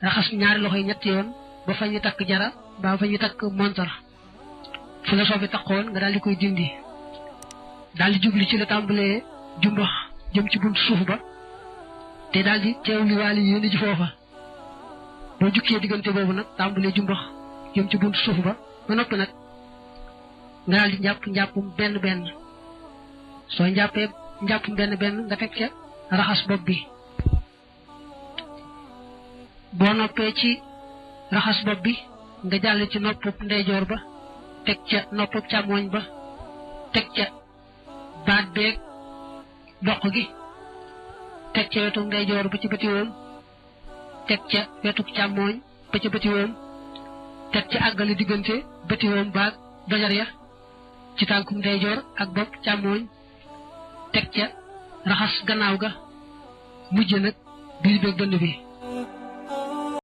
raxas ñaari loxo yi ñetti yoon ba fa ñu takk jara ba fa ñu takk montar fu la soobee takkoon nga daal di koy dindi daal di jubli ci la tàmbalee jumbax jëm ci buntu suuf ba te daal di teewli waali yéen ji foofa boo jukkee diggante boobu nag tàmbalee jumbax jëm ci buntu suuf ba noppi nag nga daal di njàppum benn soo njàppee njàppum benn nga teg ca raxas bopp bi boo noppee ci raxas bopp bi nga jàll ci noppub ndeyjoor ba teg ca noppub càmmooñ ba teg ca baat beeg doq gi teg ca wetu ndeyjoor ba ci bëti woon teg ca wetu càmmooñ ba ci bëti woon teg ca àggale diggante bëti woon baag dojar ya ci tànkum ndeyjoor ak bopp càmmooñ teg ca raxas gannaaw ga mujj nag biir beeg dënn bi